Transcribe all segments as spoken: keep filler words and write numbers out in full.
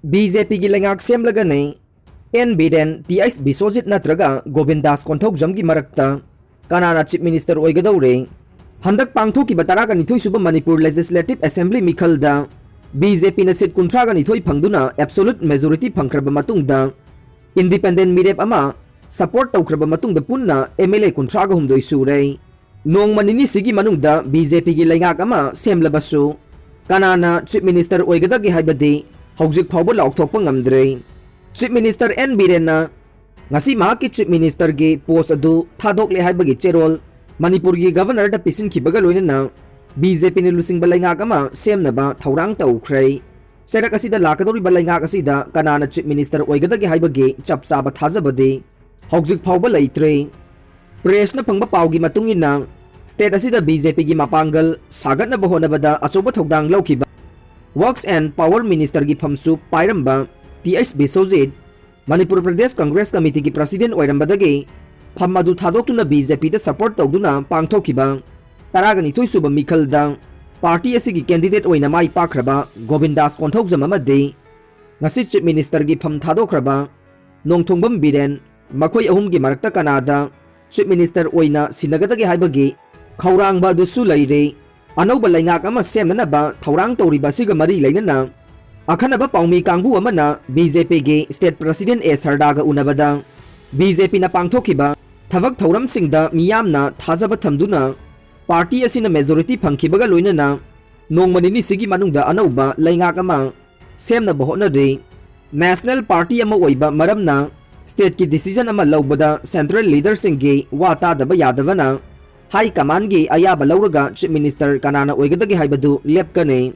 B J ꯄꯤꯒꯤ ꯂꯩꯉꯥꯛ ꯁꯦꯝꯂꯒꯅꯤ and Biren, T H ꯕꯤꯁꯣꯖꯤꯠ ꯅꯠꯇ꯭ꯔꯒ ꯒꯣꯕꯤꯟꯗꯥꯁ ꯀꯣꯟꯊꯧꯖꯝꯒꯤ ꯃꯔꯛꯇ ꯀꯅꯥꯅ Chief Minister ꯑꯣꯏꯒꯗꯧꯔꯦ? ꯍꯟꯗꯛ ꯄꯥꯡꯊꯣꯛꯈꯤꯕ ꯇꯔꯥꯒ ꯅꯤꯊꯣꯏ ꯁꯨꯕ ꯃꯅꯤꯄꯨꯔ Legislative Assembly ꯃꯤꯈꯜꯗ ꯕꯤ ꯖꯦ ꯄꯤꯅ seat ꯀꯨꯟꯊ꯭ꯔꯥꯒ ꯅꯤꯊꯣꯏ ꯐꯪꯗꯨꯅ absolute majority ꯐꯪꯈ꯭ꯔꯕ ꯃꯇꯨꯡꯗ, independent ꯃꯤꯔꯦꯞ ꯑꯃ support ꯇꯧꯈ꯭ꯔꯕ ꯃꯇꯨꯡꯗ ꯄꯨꯟꯅ ꯑꯦꯝ ꯑꯦꯜ ꯑꯦ ꯀꯨꯟꯊ꯭ꯔꯥꯒ ꯍꯨꯝꯗꯣꯏ ꯁꯨꯔꯦ꯫ ꯅꯣꯡꯃ ꯅꯤꯅꯤꯁꯤꯒꯤ ꯃꯅꯨꯡꯗ ꯕꯤ ꯖꯦ ꯄꯤꯒꯤ ꯂꯩꯉꯥꯛ ꯑꯃ ꯁꯦꯝꯂꯕꯁꯨ, ꯀꯅꯥꯅ Chief Minister ꯑꯣꯏꯒꯗꯒꯦ ꯍꯥꯏꯕꯗꯤ ꯍꯧꯖꯤꯛ ꯐꯥꯎꯕ ꯂꯥꯎꯊꯣꯛꯄ ꯉꯝꯗ꯭ꯔꯦ꯫ Chief Minister ꯑꯦꯟ ꯕꯤꯔꯦꯟꯅ ꯉꯁꯤ ꯃꯍꯥꯛꯀꯤ Chief Ministerꯒꯤ post ꯑꯗꯨ ꯊꯥꯗꯣꯛꯂꯦ ꯍꯥꯏꯕꯒꯤ ꯆꯦꯔꯣꯜ ꯃꯅꯤꯄꯨꯔꯒꯤ Governorꯗ ꯄꯤꯁꯤꯟꯈꯤꯕꯒ ꯂꯣꯏꯅꯅ ꯕꯤ ꯖꯦ ꯄꯤꯅ ꯂꯨꯆꯤꯡꯕ ꯂꯩꯉꯥꯛ ꯑꯃ ꯁꯦꯝꯅꯕ ꯊꯧꯔꯥꯡ ꯇꯧꯈ꯭ꯔꯦ꯫ ꯆꯩꯔꯛ ꯑꯁꯤꯗ ꯂꯥꯛꯀꯗꯧꯔꯤꯕ ꯂꯩꯉꯥꯛ ꯑꯁꯤꯗ ꯀꯅꯥꯅ Chief Minister ꯑꯣꯏꯒꯗꯒꯦ ꯍꯥꯏꯕꯒꯤ ꯆꯞ ꯆꯥꯕ ꯊꯥꯖꯕꯗꯤ ꯍꯧꯖꯤꯛ ꯐꯥꯎꯕ ꯂꯩꯇ꯭ꯔꯦ꯫ Pressꯅ ꯐꯪꯕ ꯄꯥꯎꯒꯤ ꯃꯇꯨꯡ ꯏꯟꯅ, state ꯑꯁꯤꯗ ꯕꯤ ꯖꯦ ꯄꯤꯒꯤ ꯃꯄꯥꯡꯒꯜ ꯁꯥꯒꯠꯅꯕ ꯍꯣꯠꯅꯕꯗ ꯑꯆꯧꯕ ꯊꯧꯗꯥꯡ ꯂꯧꯈꯤꯕ Works and Power Ministerꯒꯤ ꯐꯝꯁꯨ ꯄꯥꯏꯔꯝꯕ T H Biswajit, Manipur Pradesh Congress ꯀꯃꯤꯇꯤꯒꯤ President ꯑꯣꯏꯔꯝꯕꯗꯒꯤ ꯐꯝ ꯑꯗꯨ ꯊꯥꯗꯣꯛꯇꯨꯅ ꯕꯤ ꯖꯦ ꯄꯤꯗ support ꯇꯧꯗꯨꯅ ꯄꯥꯡꯊꯣꯛꯈꯤꯕ ꯇꯔꯥꯒ ꯅꯤꯊꯣꯏ ꯁꯨꯕ ꯃꯤꯈꯜꯗ party ꯑꯁꯤꯒꯤ candidate ꯑꯣꯏꯅ ꯃꯥꯏ ꯄꯥꯛꯈ꯭ꯔꯕ ꯒꯣꯕꯤꯟꯗꯥꯁ ꯀꯣꯟꯊꯧꯖꯝ ꯑꯃꯗꯤ ꯉꯁꯤ Chief Ministerꯒꯤ ꯐꯝ ꯊꯥꯗꯣꯛꯈ꯭ꯔꯕ ꯅꯣꯡꯊꯣꯡꯕꯝ ꯕꯤꯔꯦꯟ, ꯃꯈꯣꯏ ꯑꯍꯨꯝꯒꯤ ꯃꯔꯛꯇ ꯀꯅꯥꯗ Chief Minister ꯑꯣꯏꯅ ꯁꯤꯟꯅꯒꯗꯒꯦ ꯍꯥꯏꯕꯒꯤ ꯈꯧꯔꯥꯡꯕ ꯑꯗꯨꯁꯨ ꯂꯩꯔꯦ꯫ ꯑꯅꯧꯕ ꯂꯩꯉꯥꯛ ꯑꯃ ꯁꯦꯝꯅꯅꯕ ꯊꯧꯔꯥꯡ ꯇꯧꯔꯤꯕ ꯑꯁꯤꯒ ꯃꯔꯤ ꯂꯩꯅꯅ, ꯑꯈꯟꯅꯕ ꯄꯥꯎꯃꯤ ꯀꯥꯡꯕꯨ ꯑꯃꯅ ꯕꯤ ꯖꯦ ꯄꯤꯒꯤ State President ꯑꯦ ꯁꯔꯗꯥꯒ ꯎꯅꯕꯗ, ꯕꯤ ꯖꯦ ꯄꯤꯅ ꯄꯥꯡꯊꯣꯛꯈꯤꯕ ꯊꯕꯛ ꯊꯧꯔꯝꯁꯤꯡꯗ ꯃꯤꯌꯥꯝꯅ ꯊꯥꯖꯕ ꯊꯝꯗꯨꯅ, party ꯑꯁꯤꯅ majority ꯐꯪꯈꯤꯕꯒ ꯂꯣꯏꯅꯅ, ꯅꯣꯡꯃ ꯅꯤꯅꯤꯁꯤꯒꯤ ꯃꯅꯨꯡꯗ ꯑꯅꯧꯕ ꯂꯩꯉꯥꯛ ꯑꯃ ꯁꯦꯝꯅꯕ ꯍꯣꯠꯅꯔꯤ꯫ National party ꯑꯃ ꯑꯣꯏꯕ ꯃꯔꯝꯅ, stateꯀꯤ decision ꯑꯃ ꯂꯧꯕꯗ central leaderꯁꯤꯡꯒꯤ ꯋꯥ ꯇꯥꯗꯕ ꯌꯥꯗꯕꯅ, high commandꯒꯤ ꯑꯌꯥꯕ ꯂꯧꯔꯒ Chief Minister ꯀꯅꯥꯅ ꯑꯣꯏꯒꯗꯒꯦ ꯍꯥꯏꯕꯗꯨ ꯂꯦꯞꯀꯅꯤ꯫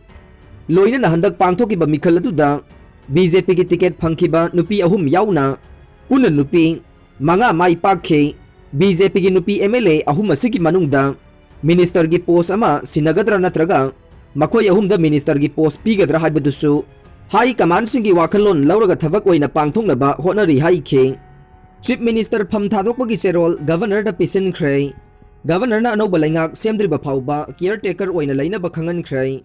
ꯂꯣꯏꯅꯅ ꯍꯟꯗꯛ ꯄꯥꯡꯊꯣꯛꯈꯤꯕ ꯃꯤꯈꯜ ꯑꯗꯨꯗ ꯕꯤ ꯖꯦ ꯄꯤꯒꯤ ticket ꯐꯪꯈꯤꯕ ꯅꯨꯄꯤ ꯑꯍꯨꯝ ꯌꯥꯎꯅ ꯄꯨꯟꯅ ꯅꯨꯄꯤ ꯃꯉꯥ ꯃꯥꯏ ꯄꯥꯛꯈꯤ꯫ ꯕꯤ ꯖꯦ ꯄꯤꯒꯤ ꯅꯨꯄꯤ ꯑꯦꯝ ꯑꯦꯜ ꯑꯦ ꯑꯍꯨꯝ ꯑꯁꯤꯒꯤ ꯃꯅꯨꯡꯗ ministerꯒꯤ post ꯑꯃ ꯁꯤꯟꯅꯒꯗ꯭ꯔꯥ ꯅꯠꯇ꯭ꯔꯒ ꯃꯈꯣꯏ ꯑꯍꯨꯝꯗ ministerꯒꯤ post ꯄꯤꯒꯗ꯭ꯔꯥ ꯍꯥꯏꯕꯗꯨꯁꯨ high commandꯁꯤꯡꯒꯤ ꯋꯥꯈꯜꯂꯣꯟ ꯂꯧꯔꯒ ꯊꯕꯛ ꯑꯣꯏꯅ ꯄꯥꯡꯊꯣꯛꯅꯕ ꯍꯣꯠꯅꯔꯤ ꯍꯥꯏꯈꯤ꯫ Chief Minister ꯐꯝ ꯊꯥꯗꯣꯛꯄꯒꯤ ꯆꯦꯔꯣꯜ Governorꯗ ꯄꯤꯁꯤꯟꯈ꯭ꯔꯦ꯫ Governorꯅ ꯑꯅꯧꯕ ꯂꯩꯉꯥꯛ ꯁꯦꯝꯗ꯭ꯔꯤꯕ ꯐꯥꯎꯕ caretaker ꯑꯣꯏꯅ ꯂꯩꯅꯕ ꯈꯪꯍꯟꯈ꯭ꯔꯦ꯫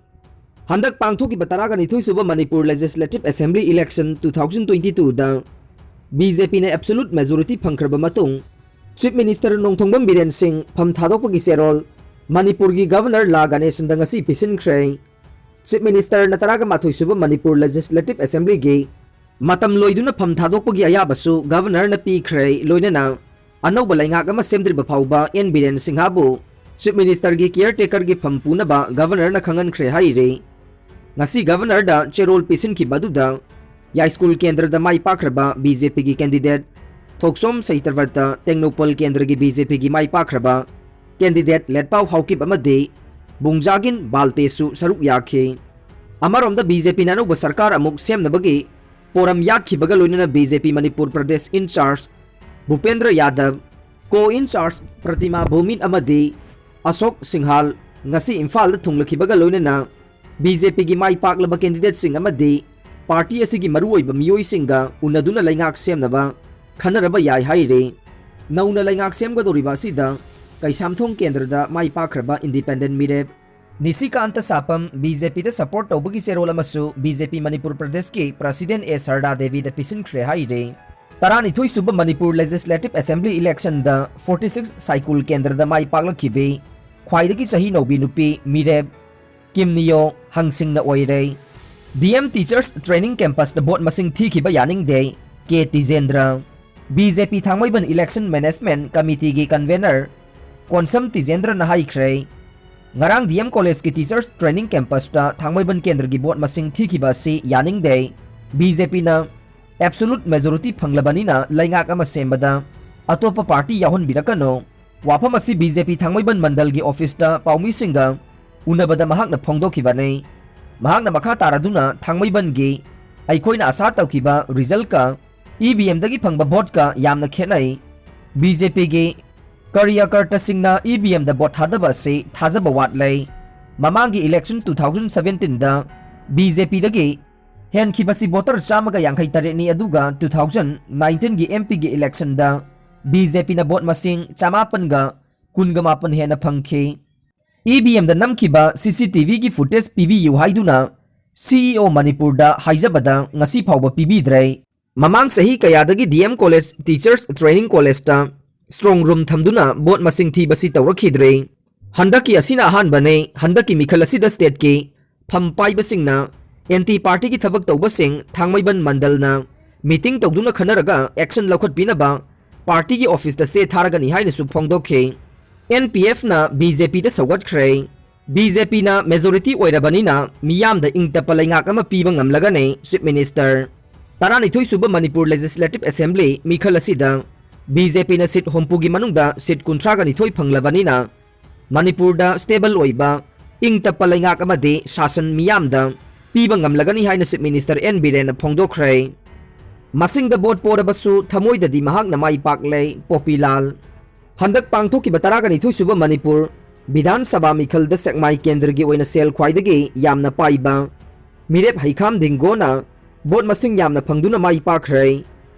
ꯍꯟꯗꯛ ꯄꯥꯡꯊꯣꯛꯈꯤꯕ ꯇꯔꯥꯒ ꯅꯤꯊꯣꯏ ꯁꯨꯕ Manipur Legislative Assembly Election two thousand twenty-twoꯗ BJPꯅ absolute majority ꯐꯪꯈ꯭ꯔꯕ ꯃꯇꯨꯡ, Chief Minister ꯅꯣꯡꯊꯣꯡꯕꯝ ꯕꯤꯔꯦꯟ ꯁꯤꯡ ꯐꯝ ꯊꯥꯗꯣꯛꯄꯒꯤ ꯆꯦꯔꯣꯜ ꯃꯅꯤꯄꯨꯔꯒꯤ Governor ꯂꯥ ꯒꯅꯦꯁꯟꯗ ꯉꯁꯤ ꯄꯤꯁꯤꯟꯈ꯭ꯔꯦ꯫ Chief Ministerꯅ ꯇꯔꯥꯒ ꯃꯥꯊꯣꯏ ꯁꯨꯕ ꯃꯅꯤꯄꯨꯔ Legislative Assemblyꯒꯤ ꯃꯇꯝ ꯂꯣꯏꯗꯨꯅ ꯐꯝ ꯊꯥꯗꯣꯛꯄꯒꯤ ꯑꯌꯥꯕꯁꯨ Governorꯅ ꯄꯤꯈ꯭ꯔꯦ꯫ ꯂꯣꯏꯅꯅ ꯑꯅꯧꯕ ꯂꯩꯉꯥꯛ ꯑꯃ ꯁꯦꯝꯗ꯭ꯔꯤꯕ ꯐꯥꯎꯕ ꯑꯦꯟ ꯕꯤꯔꯦꯟ ꯁꯤꯡꯍꯕꯨ Chief Ministerꯒꯤ caretakerꯒꯤ ꯐꯝ ꯄꯨꯅꯕ Governorꯅ ꯈꯪꯍꯟꯈ꯭ꯔꯦ ꯍꯥꯏꯔꯤ꯫ ꯉꯁꯤ Governorꯗ ꯆꯦꯔꯣꯜ ꯄꯤꯁꯤꯟꯈꯤꯕ ꯑꯗꯨꯗ ꯌꯥꯏꯁ꯭ꯀꯨꯜ ꯀꯦꯟꯗ꯭ꯔꯗ ꯃꯥꯏ ꯄꯥꯛꯈ꯭ꯔꯕ BJPꯒꯤ candidate ꯊꯣꯛꯆꯣꯝ ꯁꯍꯤꯇ꯭ꯔꯕꯠꯇ, ꯇꯦꯡꯅꯧꯄꯜ ꯀꯦꯟꯗ꯭ꯔꯒꯤ BJPꯒꯤ ꯃꯥꯏ ꯄꯥꯛꯈ꯭ꯔꯕ candidate ꯂꯦꯠꯄꯥꯎ ꯍꯥꯎꯀꯤꯞ ꯑꯃꯗꯤ ꯕꯨꯡꯖꯥꯒꯤꯟ ꯕꯥꯜꯇꯦꯁꯨ ꯁꯔꯨꯛ ꯌꯥꯈꯤ꯫ ꯑꯃꯔꯣꯝꯗ BJPꯅ ꯑꯅꯧꯕ ꯁꯔꯀꯥꯔ ꯑꯃꯨꯛ ꯁꯦꯝꯅꯕꯒꯤ ꯄꯣꯔꯝ ꯌꯥꯠꯈꯤꯕꯒ ꯂꯣꯏꯅꯅ BJP ꯃꯅꯤꯄꯨꯔ ꯄ꯭ꯔꯗꯦꯁ in-charge ꯚꯨꯄꯦꯟꯗ꯭ꯔ ꯌꯥꯗꯕ, co-in-charge ꯄ꯭ꯔꯇꯤꯃꯥ ꯚꯧꯃꯤꯟ ꯑꯃꯗꯤ ꯑꯁꯣꯛ ꯁꯤꯡꯍꯥꯜ ꯉꯁꯤ ꯏꯝꯐꯥꯜꯗ ꯊꯨꯡꯂꯈꯤꯕꯒ ꯂꯣꯏꯅꯅ BJPꯒꯤ ꯃꯥꯏ ꯄꯥꯛꯂꯕ candidateꯁꯤꯡ ꯑꯃꯗꯤ party ꯑꯁꯤꯒꯤ ꯃꯔꯨꯑꯣꯏꯕ ꯃꯤꯑꯣꯏꯁꯤꯡꯒ ꯎꯅꯗꯨꯅ ꯂꯩꯉꯥꯛ ꯁꯦꯝꯅꯕ ꯈꯟꯅꯔꯕ ꯌꯥꯏ ꯍꯥꯏꯔꯤ꯫ ꯅꯧꯅ ꯂꯩꯉꯥꯛ ꯁꯦꯝꯒꯗꯧꯔꯤꯕ ꯑꯁꯤꯗ ꯀꯩꯁꯥꯝꯊꯣꯡ ꯀꯦꯟꯗ꯭ꯔꯗ ꯃꯥꯏ ꯄꯥꯛꯈ꯭ꯔꯕ independent ꯃꯤꯔꯦꯞ ꯅꯤꯁꯤꯀꯥꯟꯇ ꯁꯥꯄꯝ BJPꯗ support ꯇꯧꯕꯒꯤ ꯆꯦꯔꯣꯜ ꯑꯃꯁꯨ BJP ꯃꯅꯤꯄꯨꯔ ꯄ꯭ꯔꯗꯦꯁꯀꯤ President ꯑꯦ ꯁꯔꯗꯥ ꯗꯦꯕꯤꯗ ꯄꯤꯁꯤꯟꯈ꯭ꯔꯦ ꯍꯥꯏꯔꯤ꯫ ꯇꯔꯥꯅꯤꯊꯣꯏ ꯁꯨꯕ Manipur Legislative Assembly Electionꯗ forty six ꯁꯥꯏꯀꯨꯜ ꯀꯦꯟꯗ꯭ꯔꯗ ꯃꯥꯏ ꯄꯥꯛꯂꯛꯈꯤꯕꯤ ꯈ꯭ꯋꯥꯏꯗꯒꯤ ꯆꯍꯤ ꯅꯧꯕꯤ ꯅꯨꯄꯤ ꯃꯤꯔꯦꯞ ꯀꯤꯝꯅꯤꯌꯣ ꯍꯪꯁꯤꯡꯅ ꯑꯣꯏꯔꯦ꯫ DM Teachers Training Campusꯇ vote ꯃꯁꯤꯡ ꯊꯤꯈꯤꯕ ꯌꯥꯅꯤꯡꯗꯦ, ꯀꯦ ꯇꯤꯖꯦꯟꯗ꯭ꯔ꯫ BJP ꯊꯥꯡꯃꯩꯕꯟ Election Management Committeeꯒꯤ convener ꯀꯣꯟꯁꯝ ꯇꯤꯖꯦꯟꯗ꯭ꯔꯅ ꯍꯥꯏꯈ꯭ꯔꯦ, ꯉꯔꯥꯡ DM Collegeꯀꯤ Teachers Training Campusꯇ ꯊꯥꯡꯃꯩꯕꯟ ꯀꯦꯟꯗ꯭ꯔꯒꯤ vote ꯃꯁꯤꯡ ꯊꯤꯈꯤꯕ ꯑꯁꯤ ꯌꯥꯅꯤꯡꯗꯦ꯫ BJPꯅ absolute majority ꯐꯪꯂꯕꯅꯤꯅ ꯂꯩꯉꯥꯛ ꯑꯃ ꯁꯦꯝꯕꯗ ꯑꯇꯣꯞꯄ party ꯌꯥꯎꯍꯟꯕꯤꯔꯛꯀꯅꯨ꯫ ꯋꯥꯐꯝ ꯑꯁꯤ BJP ꯊꯥꯡꯃꯩꯕꯟ ꯃꯟꯗꯜꯒꯤ officeꯇ ꯄꯥꯎꯃꯤꯁꯤꯡꯒ ꯎꯅꯕꯗ ꯃꯍꯥꯛꯅ ꯐꯣꯡꯗꯣꯛꯈꯤꯕꯅꯤ꯫ ꯃꯍꯥꯛꯅ ꯃꯈꯥ ꯇꯥꯔꯗꯨꯅ ꯊꯥꯡꯃꯩꯕꯟꯒꯤ ꯑꯩꯈꯣꯏꯅ ꯑꯁꯥ ꯇꯧꯈꯤꯕ resultꯀ EVMꯗꯒꯤ ꯐꯪꯕ voteꯀ ꯌꯥꯝꯅ ꯈꯦꯠꯅꯩ꯫ BJPꯒꯤ ꯀꯥꯔꯌꯀꯔꯇꯥꯁꯤꯡꯅ EVMꯗ vote ꯊꯥꯗꯕ ꯑꯁꯤ ꯊꯥꯖꯕ ꯋꯥꯠꯂꯦ꯫ ꯃꯃꯥꯡꯒꯤ election two thousand seventeenꯗ BJPꯗꯒꯤ ꯍꯦꯟꯈꯤꯕꯁꯤ voter ꯆꯥꯝꯃꯒ ꯌꯥꯡꯈꯩ ꯇꯔꯦꯠꯅꯤ, ꯑꯗꯨꯒ two thousand nineteenꯒꯤ MPꯒꯤ electionꯗ BJPꯅ vote ꯃꯁꯤꯡ ꯆꯃꯥꯄꯟꯒ ꯀꯨꯟꯒ ꯃꯥꯄꯟ ꯍꯦꯟꯅ ꯐꯪꯈꯤ꯫ ꯏ ꯚꯤ ꯑꯦꯝꯗ ꯅꯝꯈꯤꯕ ꯁꯤ ꯁꯤ ꯇꯤ ꯚꯤꯒꯤ ꯐꯨꯇꯦꯖ ꯄꯤꯕꯤꯌꯨ ꯍꯥꯏꯗꯨꯅ ꯁꯤ ꯏ ꯑꯣ ꯃꯅꯤꯄꯨꯔꯗ ꯍꯥꯏꯖꯕꯗ ꯉꯁꯤ ꯐꯥꯎꯕ ꯄꯤꯕꯤꯗ꯭ꯔꯦ꯫ ꯃꯃꯥꯡ ꯆꯍꯤ ꯀꯌꯥꯗꯒꯤ D M college teachers training ꯀꯣꯂꯦꯖꯇ ꯁ꯭ꯇ꯭ꯔꯣꯡ ꯔꯨꯝ ꯊꯝꯗꯨꯅ ꯚꯣꯠ ꯃꯁꯤꯡ ꯊꯤꯕꯁꯤ ꯇꯧꯔꯛꯈꯤꯗ꯭ꯔꯦ꯫ ꯍꯟꯗꯛꯀꯤ ꯑꯁꯤꯅ ꯑꯍꯥꯟꯕꯅꯦ꯫ ꯍꯟꯗꯛꯀꯤ ꯃꯤꯈꯜ ꯑꯁꯤꯗ ꯁ꯭ꯇꯦꯠꯀꯤ ꯐꯝ ꯄꯥꯏꯕꯁꯤꯡꯅ ꯑꯦꯟꯇꯤ ꯄꯥꯔꯇꯤꯒꯤ ꯊꯕꯛ ꯇꯧꯕꯁꯤꯡ ꯊꯥꯡꯃꯩꯕꯟ ꯃꯟꯗꯜꯅ ꯃꯤꯇꯤꯡ ꯇꯧꯗꯨꯅ ꯈꯟꯅꯔꯒ ꯑꯦꯛꯁꯟ ꯂꯧꯈꯠꯄꯤꯅꯕ ꯄꯥꯔꯇꯤꯒꯤ ꯑꯣꯐꯤꯁꯇ ꯆꯦ ꯊꯥꯔꯒꯅꯤ ꯍꯥꯏꯅꯁꯨ ꯐꯣꯡꯗꯣꯛꯈꯤ꯫ ꯑꯦꯟ ꯄꯤ ꯑꯦꯐꯅ ꯕꯤ ꯖꯦ ꯄꯤꯗ ꯁꯧꯒꯠꯈ꯭ꯔꯦ꯫ ꯕꯤ ꯖꯦ ꯄꯤꯅ ꯃꯦꯖꯣꯔꯤꯇꯤ ꯑꯣꯏꯔꯕꯅꯤꯅ ꯃꯤꯌꯥꯝꯗ ꯏꯪ ꯇꯞꯄ ꯂꯩꯉꯥꯛ ꯑꯃ ꯄꯤꯕ ꯉꯝꯂꯒꯅꯤ꯫ ꯆꯤꯐ ꯃꯤꯅꯤꯁꯇꯔ ꯇꯔꯥꯅꯤꯊꯣꯏ ꯁꯨꯕ ꯃꯅꯤꯄꯨꯔ ꯂꯦꯖꯤꯁꯂꯦꯇꯤꯚ ꯑꯦꯁꯦꯝꯕ꯭ꯂꯤ ꯃꯤꯈꯜ ꯑꯁꯤꯗ ꯕꯤ ꯖꯦ ꯄꯤꯅ ꯁꯤꯠ ꯍꯨꯝꯐꯨꯒꯤ ꯃꯅꯨꯡꯗ ꯁꯤꯠ ꯀꯨꯟꯊ꯭ꯔꯥꯒ ꯅꯤꯊꯣꯏ ꯐꯪꯂꯕꯅꯤꯅ ꯃꯅꯤꯄꯨꯔꯗ ꯁ꯭ꯇꯦꯕꯜ ꯑꯣꯏꯕ ꯏꯪ ꯇꯞꯄ ꯂꯩꯉꯥꯛ ꯑꯃꯗꯤ ꯁꯥꯁꯟ ꯃꯤꯌꯥꯝꯗ ꯄꯤꯕ ꯉꯝꯂꯒꯅꯤ ꯍꯥꯏꯅ ꯆꯤꯐ ꯃꯤꯅꯤꯁꯇꯔ ꯑꯦꯟ ꯕꯤꯔꯦꯟꯅ ꯐꯣꯡꯗꯣꯛꯈ꯭ꯔꯦ꯫ ꯃꯁꯤꯡꯗ ꯚꯣꯠ ꯄꯣꯔꯕꯁꯨ ꯊꯃꯣꯏꯗꯗꯤ ꯃꯍꯥꯛꯅ ꯃꯥꯏ ꯄꯥꯛꯂꯦ, ꯄꯣꯄꯤꯂꯥꯜ꯫ ꯍꯟꯗꯛ ꯄꯥꯡꯊꯣꯛꯈꯤꯕ ꯇꯔꯥꯒ ꯅꯤꯊꯣꯏ ꯁꯨꯕ ꯃꯅꯤꯄꯨꯔ ꯕꯤꯙꯥꯟ ꯁꯚꯥ ꯃꯤꯈꯜꯗ ꯁꯦꯛꯃꯥꯏ ꯀꯦꯟꯗ꯭ꯔꯒꯤ ꯑꯣꯏꯅ ꯁꯦꯜ ꯈ꯭ꯋꯥꯏꯗꯒꯤ ꯌꯥꯝꯅ ꯄꯥꯏꯕ ꯃꯤꯔꯦꯞ ꯍꯩꯈꯥꯝ ꯗꯤꯡꯒꯣꯅ ꯚꯣꯠ ꯃꯁꯤꯡ ꯌꯥꯝꯅ ꯐꯪꯗꯨꯅ ꯃꯥꯏ ꯄꯥꯛꯈ꯭ꯔꯦ꯫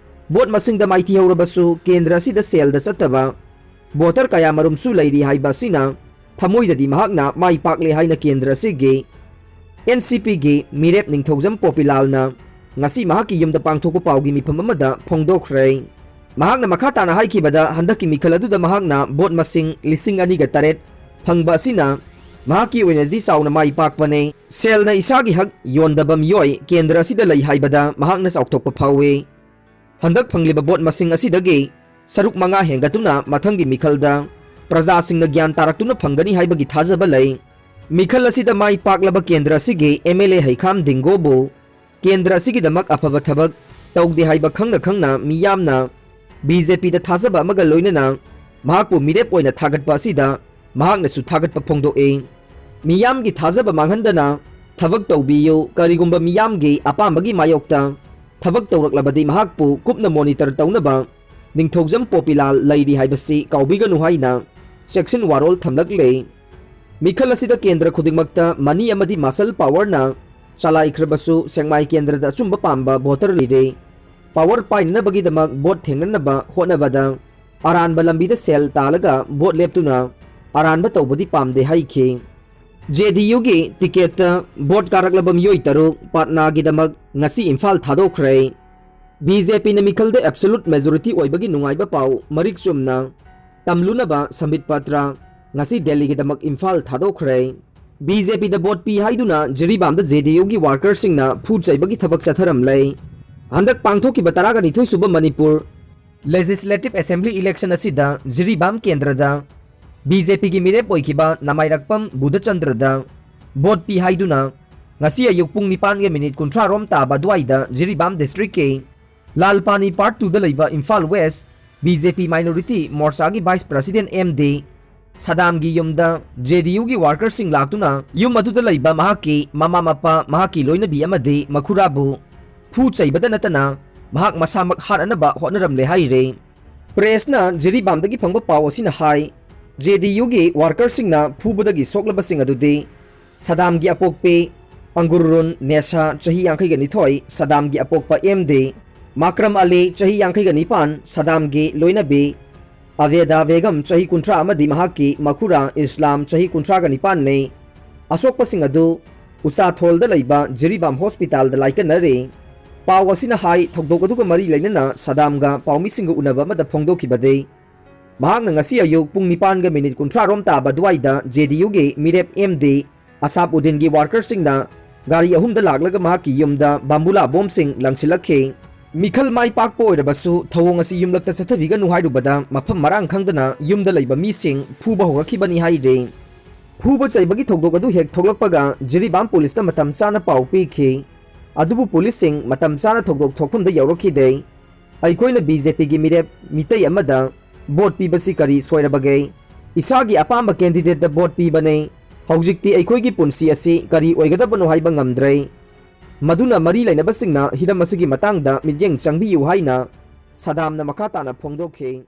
ꯚꯣꯠ ꯃꯁꯤꯡꯗ ꯃꯥꯏꯊꯤꯍꯧꯔꯕꯁꯨ ꯀꯦꯟꯗ꯭ꯔ ꯑꯁꯤꯗ ꯁꯦꯜꯗ ꯆꯠꯇꯕ ꯚꯣꯇꯔ ꯀꯌꯥ ꯃꯔꯨꯝꯁꯨ ꯂꯩꯔꯤ ꯍꯥꯏꯕ ꯑꯁꯤꯅ ꯊꯃꯣꯏꯗꯗꯤ ꯃꯍꯥꯛꯅ ꯃꯥꯏ ꯄꯥꯛꯂꯦ ꯍꯥꯏꯅ ꯀꯦꯟꯗ꯭ꯔ ꯑꯁꯤꯒꯤ ꯑꯦꯟ ꯁꯤ ꯄꯤꯒꯤ ꯃꯤꯔꯦꯞ ꯅꯤꯡꯊꯧꯖꯝ ꯄꯣꯄꯤꯂꯥꯜꯅ ꯉꯁꯤ ꯃꯍꯥꯛꯀꯤ ꯌꯨꯝꯗ ꯄꯥꯡꯊꯣꯛꯄ ꯄꯥꯎꯒꯤ ꯃꯤꯐꯝ ꯑꯃꯗ ꯐꯣꯡꯗꯣꯛꯈ꯭ꯔꯦ꯫ ꯃꯍꯥꯛꯅ ꯃꯈꯥ ꯇꯥꯅ ꯍꯥꯏꯈꯤꯕꯗ, ꯍꯟꯗꯛꯀꯤ ꯃꯤꯈꯜ ꯑꯗꯨꯗ ꯃꯍꯥꯛꯅ ꯚꯣꯠ ꯃꯁꯤꯡ ꯂꯤꯁꯤꯡ ꯑꯅꯤꯒ ꯇꯔꯦꯠ ꯐꯪꯕ ꯑꯁꯤꯅ ꯃꯍꯥꯛꯀꯤ ꯑꯣꯏꯅꯗꯤ ꯆꯥꯎꯅ ꯃꯥꯏ ꯄꯥꯛꯄꯅꯦ꯫ ꯁꯦꯜꯅ ꯏꯁꯥꯒꯤ ꯍꯛ ꯌꯣꯟꯗꯕ ꯃꯤꯑꯣꯏ ꯀꯦꯟꯗ꯭ꯔ ꯑꯁꯤꯗ ꯂꯩ ꯍꯥꯏꯕꯗ ꯃꯍꯥꯛꯅ ꯆꯥꯎꯊꯣꯛꯄ ꯐꯥꯎꯏ꯫ ꯍꯟꯗꯛ ꯐꯪꯂꯤꯕ ꯚꯣꯠ ꯃꯁꯤꯡ ꯑꯁꯤꯗꯒꯤ ꯁꯔꯨꯛ ꯃꯉꯥ ꯍꯦꯟꯒꯠꯇꯨꯅ ꯃꯊꯪꯒꯤ ꯃꯤꯈꯜꯗ ꯄ꯭ꯔꯖꯥꯁꯤꯡꯅ ꯒ꯭ꯌꯥꯟ ꯇꯥꯔꯛꯇꯨꯅ ꯐꯪꯒꯅꯤ ꯍꯥꯏꯕꯒꯤ ꯊꯥꯖꯕ ꯂꯩ꯫ ꯃꯤꯈꯜ ꯑꯁꯤꯗ ꯃꯥꯏ ꯄꯥꯛꯂꯕ ꯀꯦꯟꯗ꯭ꯔ ꯑꯁꯤꯒꯤ ꯑꯦꯝ ꯑꯦꯜ ꯑꯦ ꯍꯩꯈꯥꯝ ꯗꯤꯡꯒꯣꯕꯨ ꯀꯦꯟꯗ꯭ꯔ ꯑꯁꯤꯒꯤꯗꯃꯛ ꯑꯐꯕ ꯊꯕꯛ ꯇꯧꯗꯦ ꯍꯥꯏꯕ ꯈꯪꯅ ꯈꯪꯅ ꯃꯤꯌꯥꯝꯅ ꯕꯤ ꯖꯦ ꯄꯤꯗ ꯊꯥꯖꯕ ꯑꯃꯒ ꯂꯣꯏꯅꯅ ꯃꯍꯥꯛꯄꯨ ꯃꯤꯔꯦꯞ ꯑꯣꯏꯅ ꯊꯥꯒꯠꯄ ꯑꯁꯤꯗ ꯃꯍꯥꯛꯅꯁꯨ ꯊꯥꯒꯠꯄ ꯐꯣꯡꯗꯣꯛꯏ꯫ ꯃꯤꯌꯥꯝꯒꯤ ꯊꯥꯖꯕ ꯃꯥꯡꯍꯟꯗꯅ ꯊꯕꯛ ꯇꯧꯕꯤꯌꯨ, ꯀꯔꯤꯒꯨꯝꯕ ꯃꯤꯌꯥꯝꯒꯤ ꯑꯄꯥꯝꯕꯒꯤ ꯃꯥꯌꯣꯛꯇ ꯊꯕꯛ ꯇꯧꯔꯛꯂꯕꯗꯤ ꯃꯍꯥꯛꯄꯨ ꯀꯨꯞꯅ ꯃꯣꯅꯤꯇꯔ ꯇꯧꯅꯕ ꯅꯤꯡꯊꯧꯖꯝ ꯄꯣꯄꯤꯂꯥꯜ ꯂꯩꯔꯤ ꯍꯥꯏꯕꯁꯤ ꯀꯥꯎꯕꯤꯒꯅꯨ ꯍꯥꯏꯅ ꯆꯦꯛꯁꯤꯟ ꯋꯥꯔꯣꯜ ꯊꯝꯂꯛꯂꯦ꯫ ꯃꯤꯈꯜ ꯑꯁꯤꯗ ꯀꯦꯟꯗ꯭ꯔ ꯈꯨꯗꯤꯡꯃꯛꯇ ꯃꯅꯤ ꯑꯃꯗꯤ ꯃꯁꯜ ꯄꯥꯋꯔꯅ ꯆꯂꯥꯏꯈ꯭ꯔꯕꯁꯨ ꯁꯦꯛꯃꯥꯏ ꯀꯦꯟꯗ꯭ꯔꯗ ꯑꯆꯨꯝꯕ ꯄꯥꯝꯕ ꯚꯣꯇꯔ ꯂꯩꯔꯦ꯫ ꯄꯥꯋꯔ ꯄꯥꯏꯅꯅꯕꯒꯤꯗꯃꯛ ꯚꯣꯠ ꯊꯦꯡꯅꯅꯕ ꯍꯣꯠꯅꯕꯗ ꯑꯔꯥꯟꯕ ꯂꯝꯕꯤꯗ ꯁꯦꯜ ꯇꯥꯜꯂꯒ ꯚꯣꯠ ꯂꯦꯞꯇꯨꯅ ꯑꯔꯥꯟꯕ ꯇꯧꯕꯗꯤ ꯄꯥꯝꯗꯦ ꯍꯥꯏꯈꯤ꯫ ꯖꯦ ꯗꯤ ꯌꯨꯒꯤ ꯇꯤꯀꯦꯠꯇ ꯚꯣꯠ ꯀꯥꯔꯛꯂꯕ ꯃꯤꯑꯣꯏ ꯇꯔꯨꯛ ꯄꯥꯠꯅꯥꯒꯤꯗꯃꯛ ꯉꯁꯤ ꯏꯝꯐꯥꯜ ꯊꯥꯗꯣꯛꯈ꯭ꯔꯦ꯫ ꯕꯤ ꯖꯦ ꯄꯤꯅ ꯃꯤꯈꯜꯗ ꯑꯦꯕꯁꯣꯂꯨꯠ ꯃꯦꯖꯣꯔꯤꯇꯤ ꯑꯣꯏꯕꯒꯤ ꯅꯨꯡꯉꯥꯏꯕ ꯄꯥꯎ ꯃꯔꯤꯛ ꯆꯨꯝꯅ ꯇꯝꯂꯨꯅꯕ ꯁꯝꯕꯤꯠ ꯄꯇ꯭ꯔ ꯉꯁꯤ ꯗꯦꯜꯂꯤꯒꯤꯗꯃꯛ ꯏꯝꯐꯥꯜ ꯊꯥꯗꯣꯛꯈ꯭ꯔꯦ꯫ ꯕꯤ ꯖꯦ ꯄꯤꯗ ꯚꯣꯠ ꯄꯤ ꯍꯥꯏꯗꯨꯅ ꯖꯤꯔꯤꯕꯥꯝꯗ ꯖꯦ ꯗꯤ ꯌꯨꯒꯤ ꯋꯥꯔꯀꯔꯁꯤꯡꯅ ꯐꯨ ꯆꯩꯕꯒꯤ ꯊꯕꯛ ꯆꯠꯊꯔꯝꯂꯦ꯫ ꯍꯟꯗꯛ ꯄꯥꯡꯊꯣꯛꯈꯤꯕ ꯇꯔꯥꯒ ꯅꯤꯊꯣꯏ ꯁꯨꯕ ꯃꯅꯤꯄꯨꯔ ꯂꯦꯖꯤꯁꯂꯦꯇꯤꯚ ꯑꯦꯁꯦꯝꯕ꯭ꯂꯤ ꯏꯂꯦꯛꯁꯟ ꯑꯁꯤꯗ ꯖꯤꯔꯤꯕꯥꯝ ꯀꯦꯟꯗ꯭ꯔꯗ ꯕꯤ ꯖꯦ ꯄꯤꯒꯤ ꯃꯤꯔꯦꯞ ꯑꯣꯏꯈꯤꯕ ꯅꯃꯥꯏꯔꯛꯄꯝ ꯕꯨꯙꯆꯟꯗ꯭ꯔꯗ ꯚꯣꯠ ꯄꯤ ꯍꯥꯏꯗꯨꯅ ꯉꯁꯤ ꯑꯌꯨꯛ ꯄꯨꯡ ꯅꯤꯄꯥꯟꯒ ꯃꯤꯅꯤꯠ ꯀꯨꯟꯊ꯭ꯔꯥ ꯔꯣꯝ ꯇꯥꯕ ꯑꯗꯨꯋꯥꯏꯗ ꯖꯤꯔꯤꯕꯥꯝ ꯗꯤꯁꯇ꯭ꯔꯤꯛꯀꯤ ꯂꯥꯜꯄꯥꯅꯤ ꯄꯥꯔꯠ ꯇꯨꯗ ꯂꯩꯕ Imphal west B J P minority ꯃꯣꯔꯆꯥꯒꯤ ꯚꯥꯏꯁ ꯄ꯭ꯔꯁꯤꯗꯦꯟ ꯑꯦꯝ ꯗꯤ ꯁꯗꯥꯝꯒꯤ ꯌꯨꯝꯗ ꯖꯦ ꯗꯤ ꯌꯨꯒꯤ ꯋꯥꯔꯀꯔꯁꯤꯡ ꯂꯥꯛꯇꯨꯅ ꯌꯨꯝ ꯑꯗꯨꯗ ꯂꯩꯕ ꯃꯍꯥꯛꯀꯤ ꯃꯃꯥ ꯃꯄꯥ, ꯃꯍꯥꯛꯀꯤ ꯂꯣꯏꯅꯕꯤ ꯑꯃꯗꯤ ꯃꯈꯨꯔꯥꯕꯨ ꯐꯨ ꯆꯩꯕꯗ ꯅꯠꯇꯅ ꯃꯍꯥꯛ ꯃꯁꯥꯃꯛ ꯍꯥꯠꯅꯅꯕ ꯍꯣꯠꯅꯔꯝꯂꯦ ꯍꯥꯏꯔꯦ꯫ ꯄ꯭ꯔꯦꯁꯅ ꯖꯤꯔꯤꯕꯥꯝꯗꯒꯤ ꯐꯪꯕ ꯄꯥꯎ ꯑꯁꯤꯅ ꯍꯥꯏ, ꯖꯦ ꯗꯤ ꯌꯨꯒꯤ ꯋꯥꯔꯀꯔꯁꯤꯡꯅ ꯐꯨꯕꯗꯒꯤ ꯁꯣꯛꯂꯕꯁꯤꯡ ꯑꯗꯨꯗꯤ ꯁꯗꯥꯝꯒꯤ ꯑꯄꯣꯛꯄꯤ ꯑꯪꯒꯨꯔꯔꯨꯟ ꯅꯦꯁꯥ, ꯆꯍꯤ ꯌꯥꯡꯈꯩꯒ ꯅꯤꯊꯣꯏ, ꯁꯗꯥꯝꯒꯤ ꯑꯄꯣꯛꯄ ꯑꯦꯝ ꯗꯤ, ꯃꯥꯀ꯭ꯔꯝ ꯑꯂꯤ, ꯆꯍꯤ ꯌꯥꯡꯈꯩꯒ ꯅꯤꯄꯥꯟ, ꯁꯗꯥꯝꯒꯤ ꯂꯣꯏꯅꯕꯤ ꯑꯕꯦꯗꯥ ꯕꯦꯒꯝ, ꯆꯍꯤ ꯀꯨꯟꯊ꯭ꯔꯥ, ꯑꯃꯗꯤ ꯃꯍꯥꯛꯀꯤ ꯃꯈꯨꯔꯥ ꯏꯁꯂꯥꯝ, ꯆꯍꯤ ꯀꯨꯟꯊ꯭ꯔꯥꯒ ꯅꯤꯄꯥꯟꯅꯤ꯫ ꯑꯁꯣꯛꯄꯁꯤꯡ ꯑꯗꯨ ꯎꯆꯥꯊꯣꯜꯗ ꯂꯩꯕ ꯖꯤꯔꯤꯕꯥꯝ ꯍꯣꯁꯄꯤꯇꯥꯜꯗ ꯂꯥꯏꯀꯠꯅꯔꯤ꯫ ꯄꯥꯎ ꯑꯁꯤꯅ ꯍꯥꯏ, ꯊꯧꯗꯣꯛ ꯑꯗꯨꯒ ꯃꯔꯤ ꯂꯩꯅꯅ ꯁꯗꯥꯝꯒ ꯄꯥꯎꯃꯤꯁꯤꯡꯒ ꯎꯅꯕ ꯑꯃꯗ ꯐꯣꯡꯗꯣꯛꯈꯤꯕꯗꯤ, ꯃꯍꯥꯛꯅ ꯉꯁꯤ ꯑꯌꯨꯛ ꯄꯨꯡ ꯅꯤꯄꯥꯟꯒ ꯃꯤꯅꯤꯠ ꯀꯨꯟꯊ꯭ꯔꯥ ꯔꯣꯝ ꯇꯥꯕ ꯑꯗꯨꯋꯥꯏꯗ ꯖꯦ ꯗꯤ ꯌꯨꯒꯤ ꯃꯤꯔꯦꯞ ꯑꯦꯝ ꯗꯤ ꯑꯁꯥꯞ ꯎꯗꯤꯟꯒꯤ ꯋꯥꯔꯀꯔꯁꯤꯡꯅ ꯒꯥꯔꯤ ꯑꯍꯨꯝꯗ ꯂꯥꯛꯂꯒ ꯃꯍꯥꯛꯀꯤ ꯌꯨꯝꯗ ꯕꯥꯝꯕꯨꯂꯥ ꯕꯣꯝꯁꯤꯡ ꯂꯪꯁꯤꯜꯂꯛꯈꯤ꯫ ꯃꯤꯈꯜ ꯃꯥꯏ ꯄꯥꯛꯄ ꯑꯣꯏꯔꯕꯁꯨ ꯊꯧꯑꯣꯡ ꯑꯁꯤ ꯌꯨꯝꯂꯛꯇ ꯆꯠꯊꯕꯤꯒꯅꯨ ꯍꯥꯏꯔꯨꯕꯗ ꯃꯐꯝ ꯃꯔꯥꯡ ꯈꯪꯗꯅ ꯌꯨꯝꯗ ꯂꯩꯕ ꯃꯤꯁꯤꯡ ꯐꯨꯕ ꯍꯧꯔꯛꯈꯤꯕꯅꯤ ꯍꯥꯏꯔꯤ꯫ ꯐꯨꯕ ꯆꯩꯕꯒꯤ ꯊꯧꯗꯣꯛ ꯑꯗꯨ ꯍꯦꯛ ꯊꯣꯛꯂꯛꯄꯒ ꯖꯤꯔꯤꯕꯥꯝ ꯄꯨꯂꯤꯁꯇ ꯃꯇꯝ ꯆꯥꯅ ꯄꯥꯎ ꯄꯤꯈꯤ꯫ ꯑꯗꯨꯕꯨ ꯄꯨꯂꯤꯁꯁꯤꯡ ꯃꯇꯝ ꯆꯥꯅ ꯊꯧꯗꯣꯛ ꯊꯣꯛꯐꯝꯗ ꯌꯧꯔꯛꯈꯤꯗꯦ꯫ ꯑꯩꯈꯣꯏꯅ ꯕꯤ ꯖꯦ ꯄꯤꯒꯤ ꯃꯤꯔꯦꯞ ꯃꯤꯇꯩ ꯑꯃꯗ ꯚꯣꯠ ꯄꯤꯕꯁꯤ ꯀꯔꯤ ꯁꯣꯏꯔꯕꯒꯦ? ꯏꯁꯥꯒꯤ ꯑꯄꯥꯝꯕ ꯀꯦꯟꯗꯤꯗꯦꯠꯇ ꯚꯣꯠ ꯄꯤꯕꯅꯦ꯫ ꯍꯧꯖꯤꯛꯇꯤ ꯑꯩꯈꯣꯏꯒꯤ ꯄꯨꯟꯁꯤ ꯑꯁꯤ ꯀꯔꯤ ꯑꯣꯏꯒꯗꯕꯅꯣ ꯍꯥꯏꯕ ꯉꯝꯗ꯭ꯔꯦ꯫ ꯃꯗꯨꯅ ꯃꯔꯤ ꯂꯩꯅꯕꯁꯤꯡꯅ ꯍꯤꯔꯝ ꯑꯁꯤꯒꯤ ꯃꯇꯥꯡꯗ ꯃꯤꯠꯌꯦꯡ ꯆꯪꯕꯤꯌꯨ ꯍꯥꯏꯅ ꯁꯗꯥꯝꯅ ꯃꯈꯥ ꯇꯥꯅ ꯐꯣꯡꯗꯣꯛꯈꯤ꯫